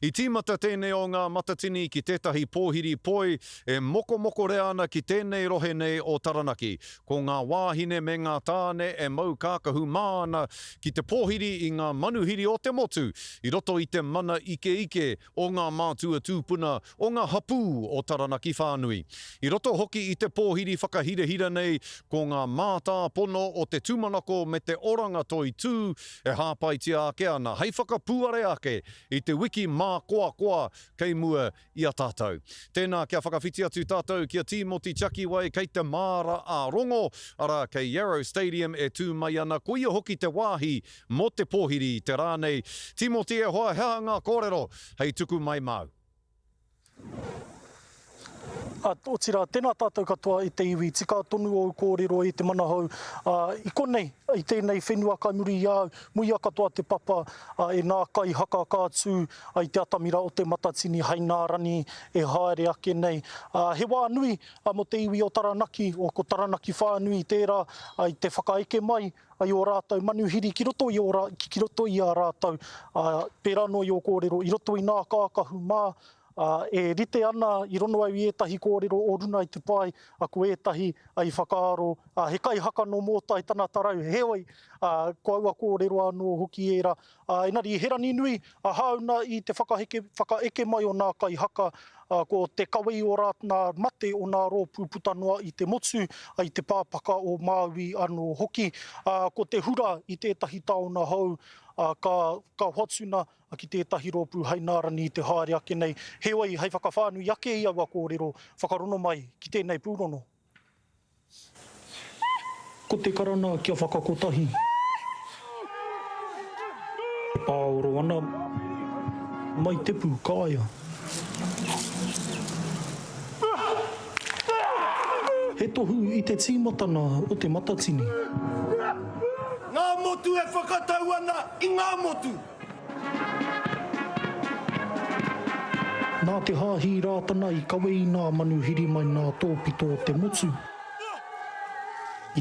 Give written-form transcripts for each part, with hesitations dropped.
I tīmata tēnei o ngā matatini ki tētahi pōhiri poi e mokomokorea ana ki tēnei rohe nei o Taranaki. Ko ngā wāhine me ngā tāne e mau kākahu mā ana ki te pōhiri i ngā manuhiri o te motu i roto i te mana ikeike o ngā mātua tūpuna o ngā hapū o Taranaki whānui. I roto hoki i te pōhiri whakahirahira nei ko ngā mātāpono o te tūmanako me te oranga toitū e hāpaitia ake ana hei whakapūare ake i te wiki mākoakoa kei mua i a tātou. Tēnā kia whakawhiti atu tātou ki a Tīmoti Tiakiwai kei te māra a Rongo, arā kei Yarrow Stadium e tū mai ana, koia hoki te wāhi mō te pōhiri i te rā nei. Tīmoti e hoa he aha ngā kōrero hei tuku mai māu? Ā, otirā, tēnā tātou katoa i te iwi, tika tonu ōu kōrero i te manahou, ā, i konei, i tēnei whenua kai muri i a au, muia katoa te papa, ā, e nā kai haka ka tū i te atamira o Te Matatini hai nā rani e haere ake nei. Ā, he wā nui, ā, mō te iwi o Taranaki, o ko Taranaki whānui tērā, ā, i te whakaeke mai, i ō rātou manuhiri ki roto i ō rā, ki roto i a rātou, ā, pērā noa i ō kōrero, i roto i nā kākahu mā, ā, e rite ana i rono au i ētahi kōrero o runa i te pae, ā, ko ētahi i whakaaro, ā, he kaihaka nō Mōtai tana tarau, heoi, ā, ko aua kōrero anō hoki ērā, ā, engari he rangi nui, ā, hāuna i te whakaheke, whakaeke mai o nā kaihaka, ā, ko te kawe i ō rā, nā mate o nā rōpū puta noa i te motu, ā, i te pāpaka o Māui anō hoki, ā, ko te hura i tētahi taona hou, ā, ka, ka hoatuna ki tētahi rōpū hei nārani i te haere ake nei. Heoi, hei whakawhānui ake i aua kōrero, whakarono mai ki tēnei pūrono. Ko te karana kia whakakotahi. E pāoro ana mai te pūkāea. He tohu i te tīmatana o Te Matatini. Ngā motu e whakatau ana i ngā motu. Nā te Hāhi Rātana i kawe i nā manuhiri mai nā tōpito o te motu,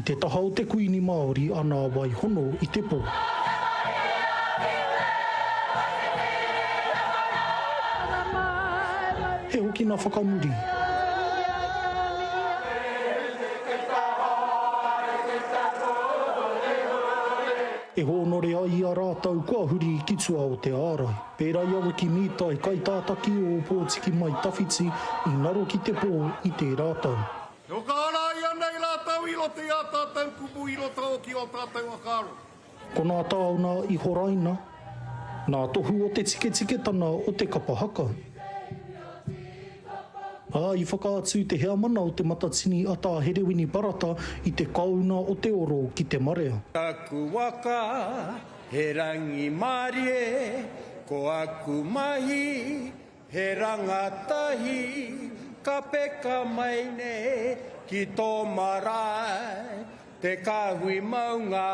i te taha o te Kuini Māori a Nā Wai Hono i te pō. He hokina whakamuri. E hōnore ai i a rātou kua huri ki tua o te ārai. Pērā i a Wiki Mītai, kaitātaki o Ōpōtiki Mai Tawhiti, i ngaro ki te pō i tērā tau. E whakaara ai anei rātou i roto i ā tātou kupu, i roto hoki i ō tātou whakaaro. Ko nā tāona i horaina, nā tohu o te tiketiketana o te kapa haka. Ā, i whakaatu te heamana o Te Matatini a Tā Herewini Parata i te kouna o te oro ki te marea. Taku waka he rangimārie, ko aku mahi he rangatahi, ka peka mai nei ki tō marae, te kāhui maunga.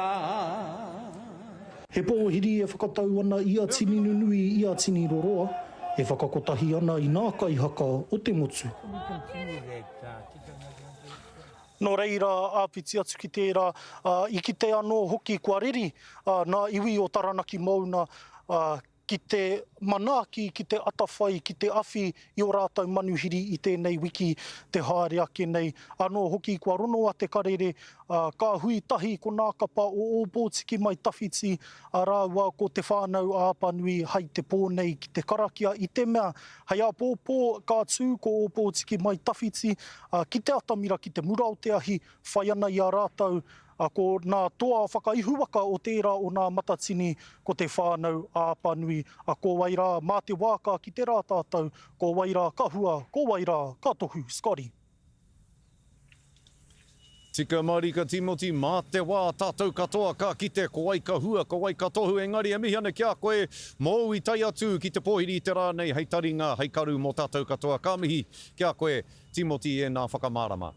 He pōhiri e whakatau ana i a Tini Nunui, i a Tini Roroa, e whakakotahi ana i nā kaihaka o te motu. Nō reira, āpiti atu ki tērā, i kite anō hoki kua reri nā iwi o Taranaki Mouna ki te manaaki, ki te atawhai, ki te awhi i ō rātou manuhiri i tēnei wiki te haere ake nei. Anō hoki kua rono a Te Karere, ā, ka hui tahi ko nā kapa o Ōpōtiki Mai Tawhiti, ā rāua ko Te Whānau a Apanui hai te pō nei ki te karakia i te mea hei āpōpō ka tū ko Ōpōtiki Mai Tawhiti, ā, ki te atamira ki te mura o te ahi, whai ana i a rātou A ko nā toa whakaihuwaka o tērā o nā Matatini, ko Te Whānau a Apanui, a ko wai rā, mā te wā ka kite rā tātou, ko wai rā ka hua, ko wai rā ka tohu, Scotty. Tika marika Timoti, mā te wā tātou katoa ka kite ko wai ka hua, ko wai ka tohu, engari e mihi ana ki a koe mōu i tae atu ki te pōhiri i te rā nei hei taringa, hei karu mō tātou katoa. Ka mihi ki a koe Timoti i ēnā whakamārama.